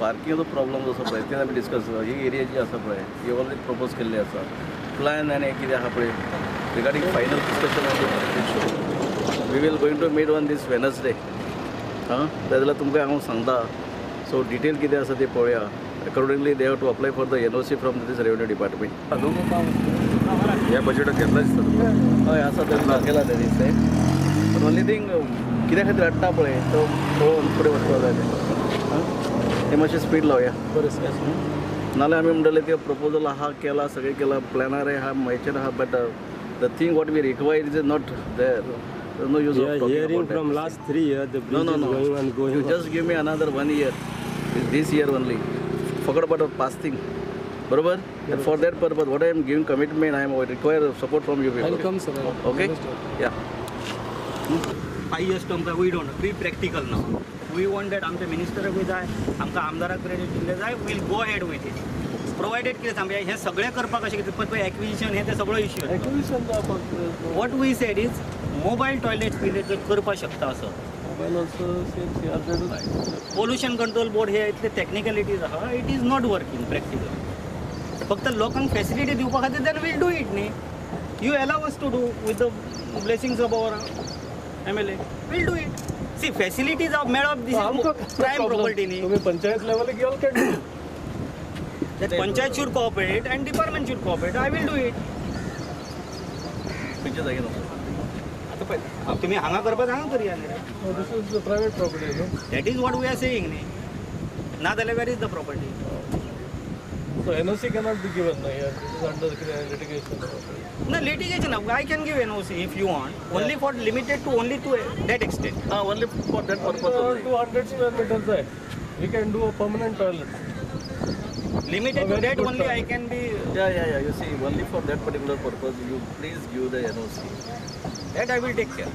पार्किंगाचो problem जो आसा पळय ते आमी डिस्कस ही एरिया जी आसा पळय ही ऑलरेडी प्रपोज केल्ली आसा प्लॅन आनी कितें आहा पळय regarding final discussion we will going to meet on this Wednesday. हां, जाल्यार तुमकां हांव सांगता सो डिटेल कितें आसा तें पळोवया. Accordingly they have to apply for the NOC from this revenue department. ह्या बजेटात घेतला दिसता. हय आसा तें दाखयला तें दिसता. पण ओनली थिंग कित्या खातीर हाडटा पळय तो पळोवन फुडें वचपाक जाय तें. तें मातशें स्पीड लावया. बरें सर. नाल्यार आमी म्हणटले ते प्रपोजल आहा केला सगळें केलां प्लॅनार आहा हेचेर आहा but the thing what we require is not there. No use We of are talking hearing about from that. Last 3 years the bridge No, no, is no. going and going. You just give me another 1 year. This year only. Forget about the past thing. बरोबर? And for that purpose, what I am giving commitment, I am require support from you people. I'll come, sir. Okay? Yeah. 5 years term, we don't. Be practical now. We want that आमच्या मिनिस्टराकूय जाय, आमकां आमदाराक credit दिल्लें जाय. We'll go ahead with it. Provided कितें सांगया हें सगळें करपाक कशें कितें पळय एक्विजिशन हें तें सगळो issue. What we said is mobile toilet बिलेट जर करपाक शकता असो. Mobile also same CRZ. Pollution control board हे इतले टॅक्निकलिटीज आहा, it is not working practical. फक्त लोकांक फॅसिलिटी दिवपा खातीर then we'll do it न्ही. You allow us to do with the blessings of our MLA, we'll do it. See facilities मेळप this is prime property न्ही. तुम्ही panchayat level you all can do. That panchayat should cooperate and department should cooperate. I will do it. खंयच्या जागेर आतां पळय तुमी हांगा करपाक हांगा करया न्ही. This is private property न्हू. That is what we are saying न्ही. ना जाल्यार where is the property? So NOC cannot be given now here. This is under litigation. No, litigation. I can give NOC if you want. Only for limited to only to that extent. Only for that purpose. Only 200 square meters. We can do a permanent toilet. Limited to that only I can be. Yeah, yeah, yeah. You see, only for that particular purpose, you please give the NOC. That I will take care.